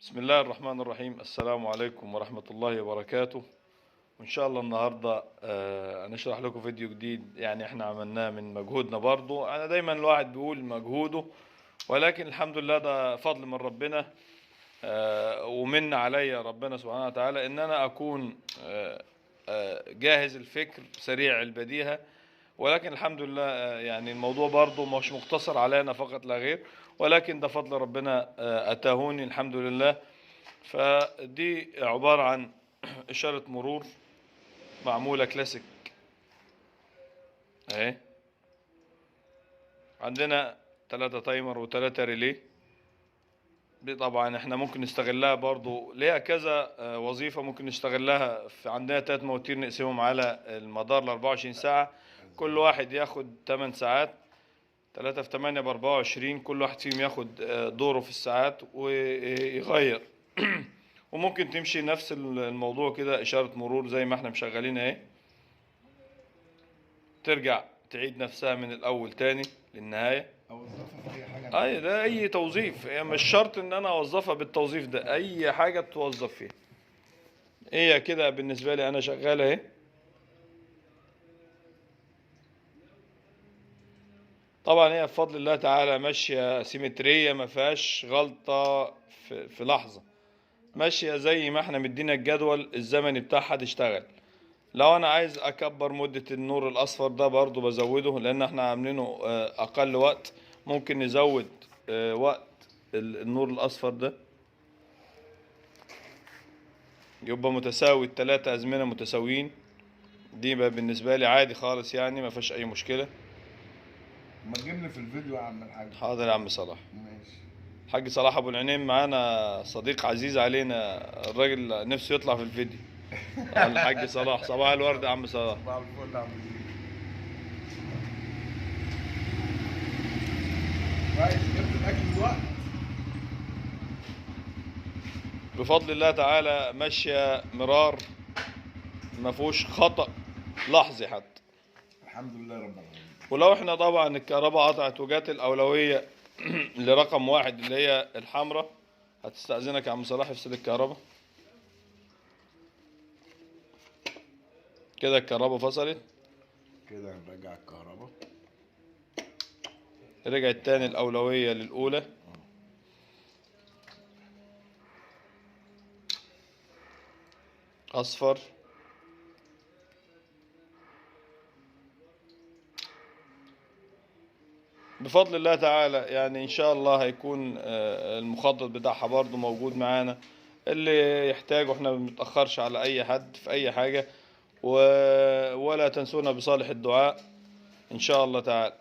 بسم الله الرحمن الرحيم. السلام عليكم ورحمة الله وبركاته. وإن شاء الله النهاردة هنشرح لكم فيديو جديد، يعني احنا عملناه من مجهودنا برضو. أنا دايما الواحد بيقول مجهوده، ولكن الحمد لله ده فضل من ربنا ومن عليا ربنا سبحانه وتعالى إن أنا أكون جاهز الفكر سريع البديهة. ولكن الحمد لله يعني الموضوع برضو مش مقتصر علينا فقط لا غير، ولكن ده فضل ربنا أتاهوني الحمد لله. فدي عبارة عن إشارة مرور معمولة كلاسيك اهي، عندنا 3 timer و3 relay. دي طبعا احنا ممكن نستغلها برضو، ليها كذا وظيفة ممكن نستغلها. في عندنا 3 مواتير نقسمهم على المدار ال 24 ساعة، كل واحد ياخد 8 ساعات، 3 في 8 ب 24، كل واحد فيهم ياخد دوره في الساعات ويغير. وممكن تمشي نفس الموضوع كده إشارة مرور زي ما احنا مشغلين اهي، ترجع تعيد نفسها من الأول تاني للنهاية. اوظفها في اي حاجة. اي ده اي توظيف، يعني مش شرط ان انا اوظفها بالتوظيف ده، اي حاجة توظف فيها. هي كده بالنسبة لي انا شغالة اهي. طبعا هي بفضل الله تعالى ماشية سيمتريه، ما فيهاش غلطه في لحظة، ماشية زي ما احنا مدينا الجدول الزمني بتاعها تشتغل. لو انا عايز اكبر مده النور الاصفر ده برضو بزوده، لان احنا عاملينه اقل وقت، ممكن نزود وقت النور الاصفر ده يبقى متساوي، التلاتة ازمنة متساويين. دي بقى بالنسبة لي عادي خالص، يعني ما فيهاش اي مشكلة. ما تجيبني في الفيديو يا عم الحاج. حاضر يا عم صلاح. ماشي. الحاج صلاح ابو العينين معانا، صديق عزيز علينا، الراجل نفسه يطلع في الفيديو. الحاج صلاح، صباح الورد يا عم صلاح. صباح الفل يا عم. كويس جبت الاكل دلوقتي. بفضل الله تعالى ماشية مرار، ما فيهوش خطأ لحظي حتى. الحمد لله رب العالمين. ولو احنا طبعا الكهرباء قطعت وجات الاولوية لرقم 1 اللي هي الحمراء، هتستأذنك يا عم صلاح افصل الكهرباء. كده الكهرباء فصلت، كده هنرجع الكهرباء، رجعت تاني الأولوية للأولى. أصفر، بفضل الله تعالى يعني إن شاء الله هيكون المخطط بتاعها برضو موجود معانا، اللي يحتاجه احنا ما بنتأخرش على أي حد في أي حاجة. ولا تنسونا بصالح الدعاء إن شاء الله تعالى.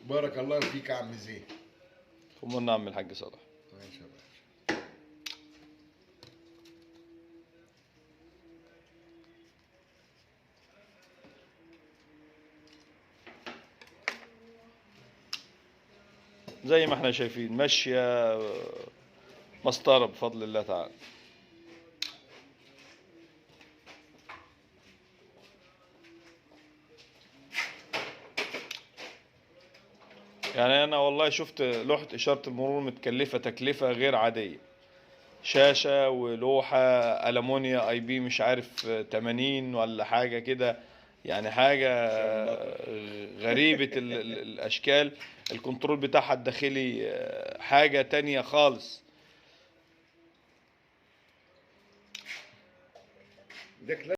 بارك الله فيك يا عم زين. أمورنا عم الحاج صلاح. ماشي يا باشا. زي ما احنا شايفين ماشية مسطرة بفضل الله تعالى. يعني انا والله شفت لوحة اشارة المرور متكلفة تكلفة غير عادية، شاشة ولوحة ألمونيا اي بي مش عارف 80 ولا حاجة كده، يعني حاجة غريبة الاشكال. ال control بتاعها الداخلي حاجة تانية خالص. ده